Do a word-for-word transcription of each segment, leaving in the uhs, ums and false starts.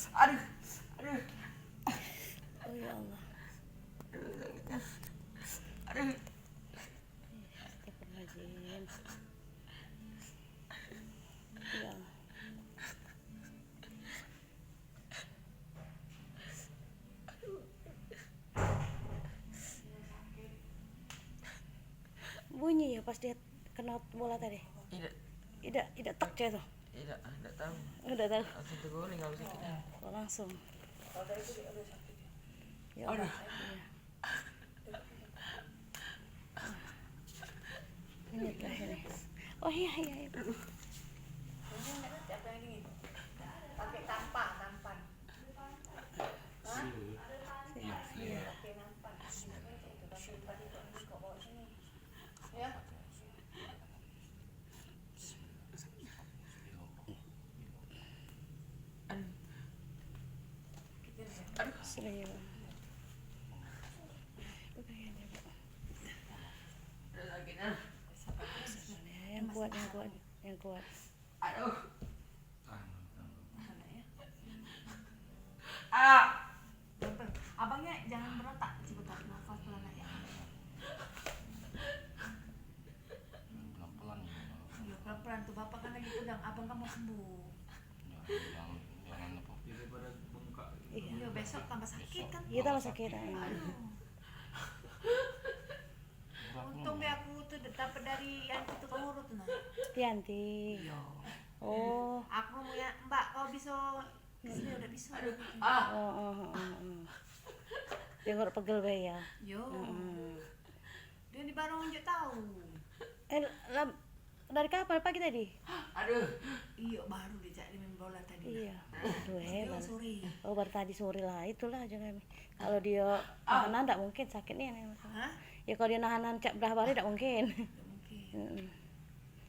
Aduh, aduh. Oh ya Allah. Aduh, sakitnya. Aduh. Astagfirullahaladzim. Ya Allah. Bunyi ya pas dia kena bola tadi? Idak. Idak, idak tek je tu? Idak, idak tahu. Idak tahu. Langsung terguling kalau sakit. Oh, langsung. Ya Allah. Iya. Ini terakhir nih. Oh iya, iya, iya. Pakai tampan, tampan. Hah? Iya. Pakai tampan. Ya. Aduh. Serius. Udah ya, dia, Bu. Sabar ya, yang kuat, yang kuat, yang kuat. Aduh. Ah. Abangnya jangan berontak, cepetan nafas pelan ya. Pelan-pelan gitu. Iya, pelan-pelan tuh, Bapak kan lagi pegang, Abang kan mau sembuh. Jangan, jangan, jangan apa. Jadi pada bengkak gitu. Iya. Iya, besok tambah sakit kan. Iya, tambah sakit. Aduh. Untung be aku tuh dapat dari yang itu pengurut nah. Yanti. Iya. Oh. Aku mau ya, Mbak, kau bisa kesini udah bisa. Aduh. Ah. Oh, oh, oh, oh, oh. Dia ngurut pegel be ya. Yo. Heeh. Dia ni baru nunjuk tahu. Eh, lam, dari kapan pagi tadi? Aduh. Iyo, baru dia cak dia main bola tadi. Iya. Aduh, hebat. Sore. Oh, baru tadi sore lah. Itulah aja kami. Kalau dia nahan ndak mungkin sakit ni. Hah? Ya kalau dia nahan cak belah hari ndak mungkin. Ndak mungkin.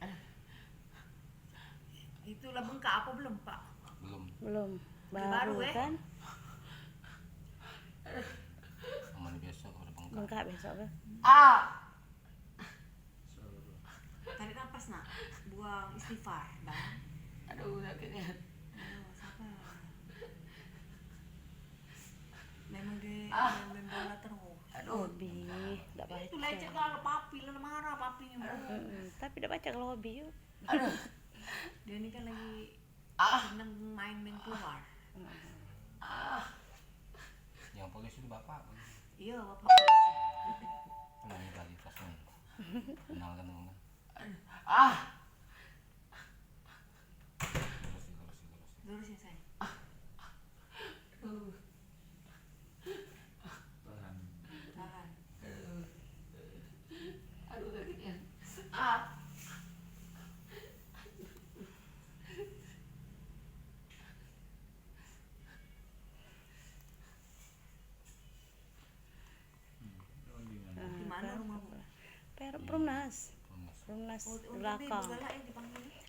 Heeh. Itulah bengkak apa belum, Pak? Belum. Belum. Baru, baru, eh? Kan? Aman biasa kalau udah bengkak. Bengkak besok ke? Ah. Tarik nafas, Nak. Buang istighfar, Bang. Aduh, sakitnya. Aduh, sabar. Memang dia main bola terus. Aduh. Hobi, ndak baca. Itu lecet kalau papi, lah marah papinya. Heeh, tapi ndak baca kalau hobi, yuk. Aduh. Dia ni kan lagi seneng main-main keluar. Ah. Yang polisi itu bapak. Iya, bapak polisi. Kenal kali pas main. Kenal kan teman. Ah. Lurus, lurus, lurus. Lurus ya, sayang. Tahan. Tahan. Aduh, sakitnya. Ah. Di mana rumahmu? Per-, Perumnas. Perumnas. Perumnas belakang.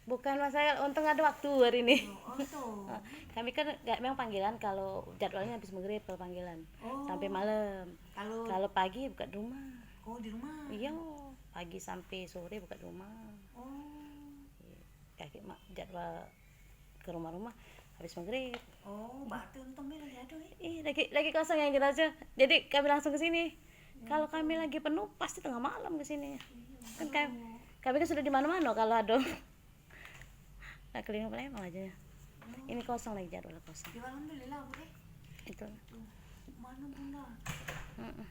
Bukan masalah, untung ada waktu hari ini. Oh, untung. Kami kan gak memang panggilan kalau jadwalnya habis maghrib kalau panggilan. Oh. Sampai malam. Kalau pagi buka di rumah. Oh, di rumah. Iya, pagi sampai sore buka di rumah. Oh. Iya. Kaki mak jadwal ke rumah-rumah habis maghrib. Oh, berarti untung ni lagi ada, eh? Ih, lagi, lagi kosong yang jelas aja. Jadi kami langsung ke sini. Kalau kami lagi penuh, pasti tengah malam ke sini. Iya, kan kami, kami kan sudah di mana-mana kalau ada. Nak keliling Palembang aja. Ini kosong lagi, jadwal kosong. Ya, alhamdulillah, Bu, eh. Itu. Tuh. Mana Bunda? Heeh.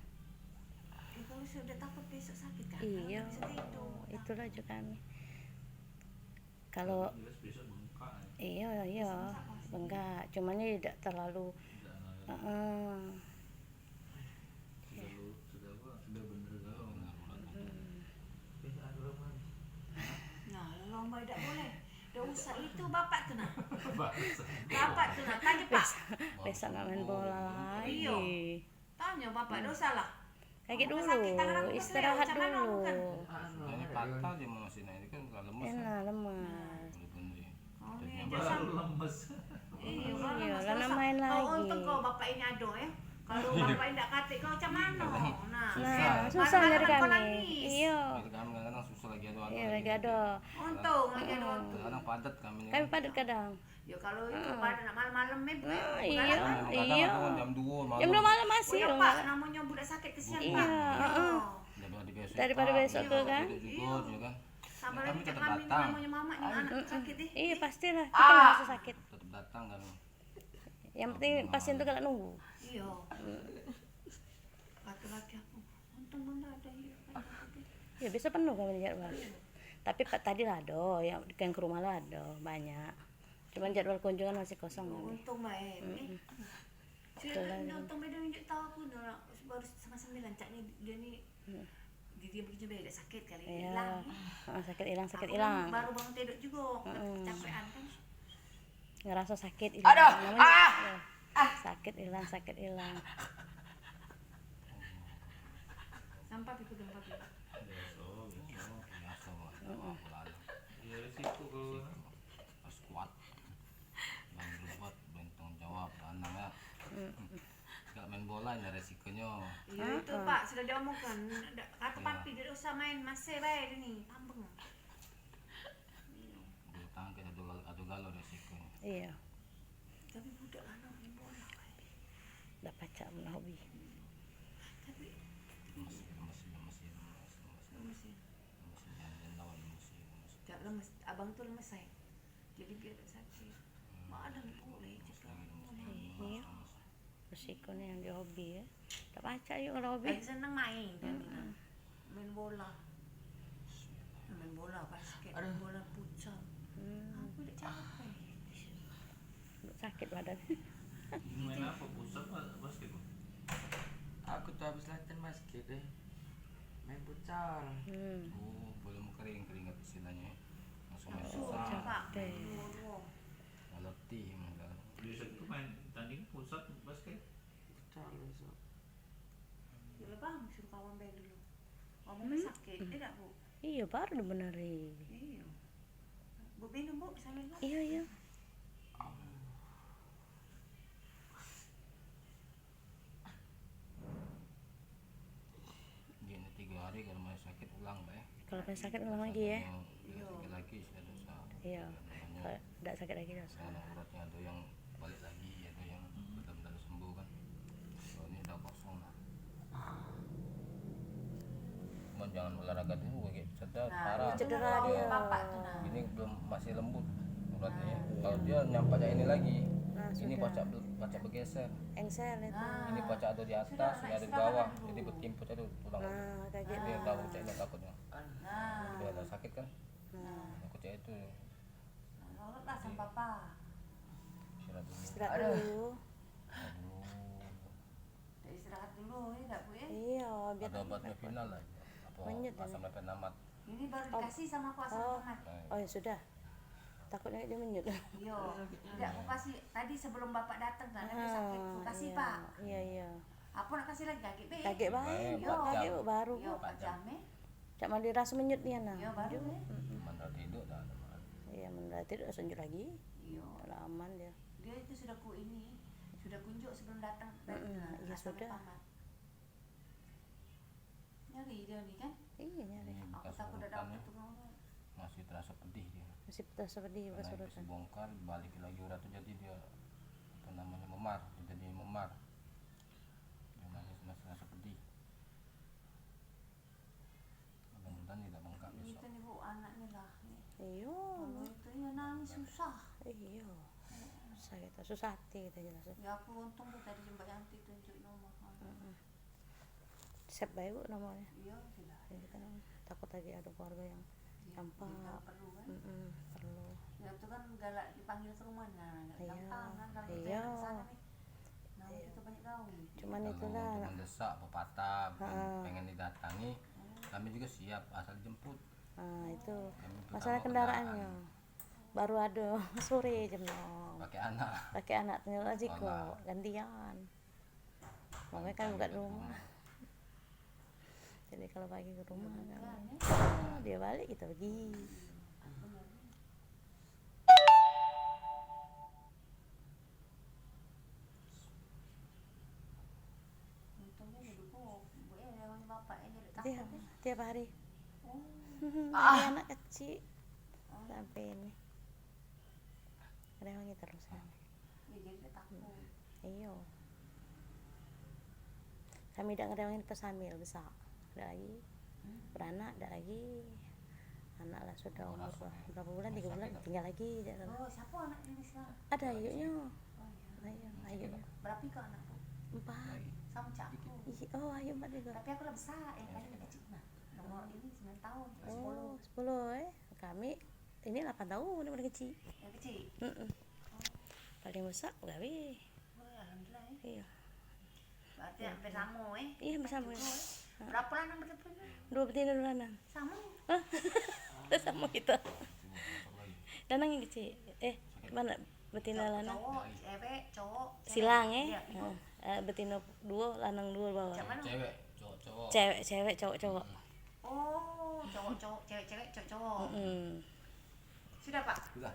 Ya, kalau sudah takut besok sakit kan? Kalau nggak bisa tidur. Itulah juga kami. Kalau jelas besok bengkak, ya. Iya, iya. Bengkak pasti. Bengkak, cuman ini tidak terlalu. Tidak terlalu. Heeh. Sudah lu, sudah apa? Sudah bener kalau. Nah, lomba tidak boleh. Tidak usah itu bapak tu nah. Bapak tu nah, tanya Pak. Besok, besok nak main bola lagi. Iya. Tanya bapak, dak usah lah. Sakit dulu, istirahat dulu. Ini patah dia masih, nah, ini kan lemes. Enak, lemes. Baru lemes. Iya, lah nak main lagi. Kau untung kau bapak ini ada, ya. Kalau bapak ini dak katik kau macam mana? Nah, susah nyari kami. Iya. Kami kadang-kadang susah lagi. Iya, lagi ada. Untung lagi ada waktu. Kadang padat kami ni. Kami padat kadang. Ya, kalau itu padat nak malam-malam, Meb, ah, iya, kadang iya. Jam dua malam. Jam dua malam masih. Udah, Pak, namanya budak sakit kesian, Pak. Iya, heeh. Daripada besok ke, kan? Tidur juga, dia kan. Tambah lagi kami ni namanya mamak ni, anak sakit, eh. Iya, pastilah. Kita merasa sakit. Tetap datang kami. Yang penting pasien tu galak nunggu. Iya. Laki-laki aku, untung bunda ada, iya. Ya, biasa penuh kami jadwal. Tapi, Pak, tadi lah ada, yang, yang ke rumah lah ada, banyak. Cuman jadwal kunjungan masih kosong kami. Untung bae. Sudah tu, untung beda nunjuk tahu aku dah, baru setengah sembilan, caknya dia ni, dia, dia begitu bae, dak sakit kali, hilang. Iya. Ah, sakit hilang, sakit hilang. Baru bangun tidur juga, kecapean kan. Ngerasa sakit hilang. Aduh, namanya, ah! Sakit hilang, sakit hilang. Sampah pikul, sampah pikul. Biasa, biasa, biasa, Bang. Iya, resiko kalau harus kuat. Main berbuat, main tanggung jawab, lanang ya. Gak main bola, ini resikonya. Iya, itu, Pak, sudah diomongkan. Kata papi, dak usah main, masih bae ni, tambeng. Bulu tangkis ado, ado galo resiko. Iya. Tapi budak lanang main bola, Pak. Dak pacak men hobi. Tapi lemes, lemes, lemes, lemes, lemes. Lemes, ya? Lemes, jangan lawan lemes, lemes. Dak lemes, abang tu lemes, say. Jadi biar dak sakit. Mak ada pulih juga. Iya. Resiko ni yang dia hobi, ya. Tak pacak yuk kalau hobi. Lagi seneng main, dia ni. Main bola. Main bola basket, main bola futsal. Aku dak capek. Sakit badan. Main apa? Futsal apa basket, Bang? Aku tu habis latihan basket, eh. Main futsal. Oh, belum kering, keringat istilahnya, ya. Langsung main futsal. Capek. Letih emang dah. Biasa tu main tanding futsal, basket? Futsal biasa. Ya, Bang, suruh kawan bae dulu. Ngomongnya sakit, eh, dak, Bu? Iya, baru dibeneri. Iya. Bu, minum, Bu, sambil makan. Iya, iya. Dia ni tiga hari kalau masih sakit, ulang bae. Kalau masih sakit, ulang lagi, ya. Rasanya dia sakit lagi, sudah dosa. Iya. Kalau dak sakit lagi, dosa. Kalau uratnya ada yang balik lagi, ada yang belum tentu sembuh, kan. Kalau ini udah kosong lah. Cuman jangan olahraga dulu, kayak cedera, parah. Cedera dia. Ini belum, masih lembut uratnya. Kalau dia nyampak kayak ini lagi, ini pacak, pacak bergeser. Engsel itu. Ini pacak ada di atas, ini ada di bawah. Jadi bertimpus aja tulang. Nah, kayak gitu. Dia tahu, ceknya takutnya. Dia ada sakit, kan? Nah. Aku cek itu. Nurutlah sama papa. Istirahat dulu. Istirahat dulu. Aduh. Dak istirahat dulu, ya, dak, Bu, ya? Iya, biar ada obatnya final lah. Apa, menyut asam lambung amat. Ini baru dikasih sama aku asam lambung amat. Oh, ya sudah. Takutnya dia menyut. Iya. Dak, aku kasih tadi sebelum bapak datang kan, aku sakit, aku kasih, Pak. Iya, iya. Apa nak kasih lagi? Kagek bae. Kagek bae, buat kagek baru. Iya, empat jam, eh. Cak mandi rasa menyut dia nah. Iya, baru, eh. Mandal tidur dah. Iya, mandal tidur, senyut lagi. Iya. Dah aman dia. Dia itu sudah ku ini, sudah kunjuk sebelum datang. Iya, sudah. Nyari dia ni, kan? Iya, nyari. Aku takut dah dapat tu. Masih terasa pedih dia. Masih terasa pedih bekas urutan. Bongkar, balik lagi urat tu, jadi dia, apa namanya, memar, jadi memar. Dia nangis, masih terasa pedih. Mudah-mudahan tidak bengkak besok. Itu ni, Bu, anaknya lah ni. Iyo. Kalau itu ya nangis susah. Iyo. Susah kita, susah hati kita jelas. Ya, aku untung tu tadi jembat Yanti tunjuk nomor. Save bae, Bu, nomornya. Iya, sudah. Ya, kita takut lagi ada keluarga yang nampak. Perlu, kan? Perlu. Ya, itu kan galak dipanggil ke rumah, nah, gampang kan, kalau kita ke sana nih. Nah, kita banyak gawe. Cuman itulah. Kalau mendesak, pepatah, pengen didatangi, kami juga siap, asal dijemput. Nah, itu. Masalah kendaraannya. Baru ada sore jam enam. Pakai anak. Pakai anak, tinggal lagi kok, gantian. Makanya kan buka rumah. Jadi kalau pagi ke rumah, kan, dia balik, kita pergi. Tiap, tiap hari. Dari anak kecik sampai ini. Rewangi terus. Iyo. Kami dak ngerewangi pas hamil besak. Dak lagi. Beranak dak lagi. Anak lah sudah umur berapa bulan, tiga bulan, tinggal lagi. Oh, siapa anak ini sekarang? Ada ayuknya. Oh, iya. Ayo, ayo. Berapa ikut anak, Bu? Empat. Sama cak aku. Ih, oh, ayo empat juga. Tapi aku lah besar, yang paling kecil. Nah, nomor ini sembilan tahun, oh, sepuluh. Sepuluh, eh. Kami ini delapan tahun, yang paling kecil. Yang kecil? Mm-mm. Oh. Paling besar gawe. Oh, alhamdulillah, ya. Iya. Berarti hampir sama, eh? Iya, hampir sama. Berapa lanang berapa? Dua betina, dua lanang. Sama. Hah? Sama kita. Lanang yang kecil. Eh, mana betina lanang? Cowok, cewek, cowok, cewek. Silang, eh? Iya, iya. Heeh. Eh, betina dua, lanang dua bawah. Cak mana? Cewek, cowok, cowok. Cewek, cewek, cowok, cowok. Hmm. Oh, cowok, cowok, cewek, cewek, cowok, cowok. Mm-mm. Sudah, Pak? Sudah.